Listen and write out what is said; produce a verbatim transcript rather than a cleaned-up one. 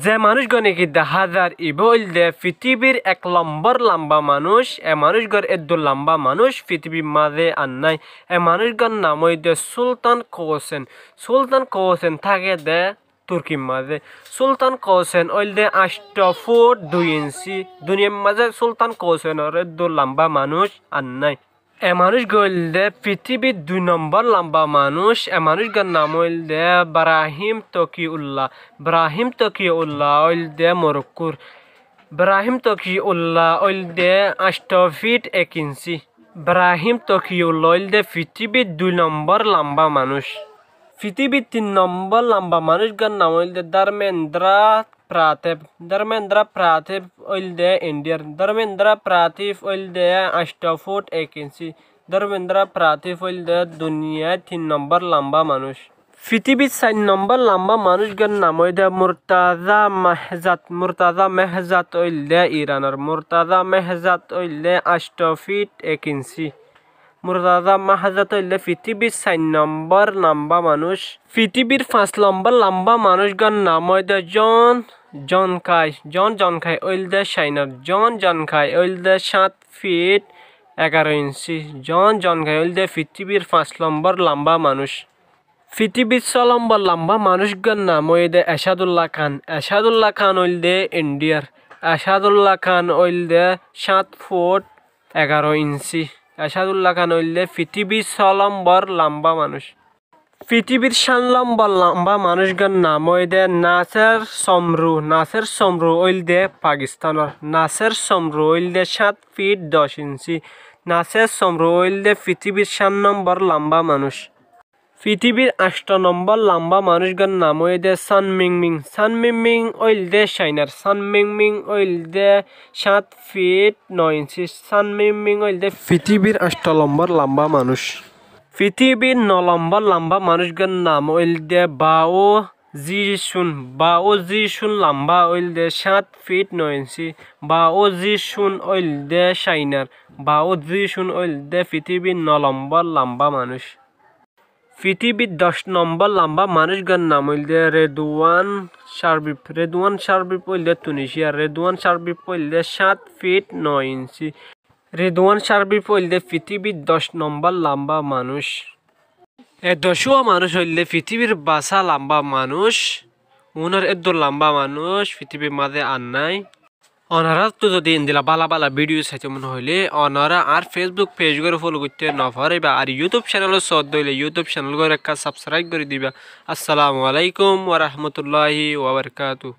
Ze manúic gán niki daházar, ibá óilde fitibir ek lombor lamba manúic. E manúic gán eddur lamba manúic fitibir mazé ar nái. E manúic gán nam óilde Sultan Kousen. Sultan Kousen táke de Turkir mazé. Sultan Kousen óilde ancto fut dui inci. Duniyar mazé Sultan Kousenor eddur lamba manúic ar nái. E manúic gán óilde fitibir dui lombor lamba manúic. E manúic gán nam óilde Brahim Tokiulla. Brahim Tokiulla óilde Morokkur. Brahim Tokiulla óilde ancto fit ek inci. Brahim Tokiulla óilde fitibir dui lombor lamba manúic. Fitibir tin lombor lamba manúic gán nam óilde Dharmendra Pradhep. Dharmendra Pradhep óilde Indiyar. Dharmendra Pradhep óilde ancto fut ek inci. Dharmendra Pradhep óilde duniyar tin lombor lamba manúic. Fitibir sair lombor lamba manúic gán nam óilde Murtaza Mehzad. Murtaza Mehzad óilde Iranor. Murtaza Mehzad óilde ancto fit ek inci. Murtaza Mehzad óilde fitibir sair lombor lamba manúic. Fitibir fañs lombor lamba manúic gán nam óilde Jon Jonkai. Jon Jonkai óilde Cainar. Jon Jonkai óilde cát fit egaro inci. Jon Jonkai óilde fitibir fañs lombor lamba manúic. Fitibir só lombor lamba manúic gán nam óilde Esadullah Kan. Esadullah Kan óilde Indiyar. Esadullah Kan óilde cát fut egaro inci. Esadullah Kan óilde fitibir só lombor lamba manúic. Fitibir cát lombor lamba manúic gán nam óilde Naser Somru. Naser Somru óilde Pakistanor. Naser Somru óilde cát fit doc inci. Naser Somru óilde fitibir cát lombor lamba manúic. Fitibir ancto lombor lamba manúic gán nam óilde San Mingming. San Mingming óilde Cainar. San Mingming óilde cát fit no inci. San Mingming óilde fitibir ancto lombor lamba manúic. Fitibir no lombor lamba manúic gán nam óilde Bao Zicun. Bao Zicun lamba óilde cát fit no inci. Bao Zicun óilde Cainar. Bao Zicun óilde fitibir no lombor lamba manúic. Fitibir doc lombor lamba manúic gán nam óilde Reduan Carbif. Reduan Carbif óilde Tunisiyar. Reduan Carbif óilde cát fit no inci. Reduan Carbif óilde fitibir doc lombor lamba manúic. E doc wá manúic óilde fitibir basá lamba manúic. Unor eddur lamba manúic fitibir mazé ar nái. Onoráttu zodi endilla bála bála video saito mone hoilé, onorá añár Facebook page gán follow goitté no foriba, ar YouTube channel sódde óilé YouTube channel gán ekka subscribe gori diba. Assalamu alaikum wa rahmatullahi wa barakatuhu.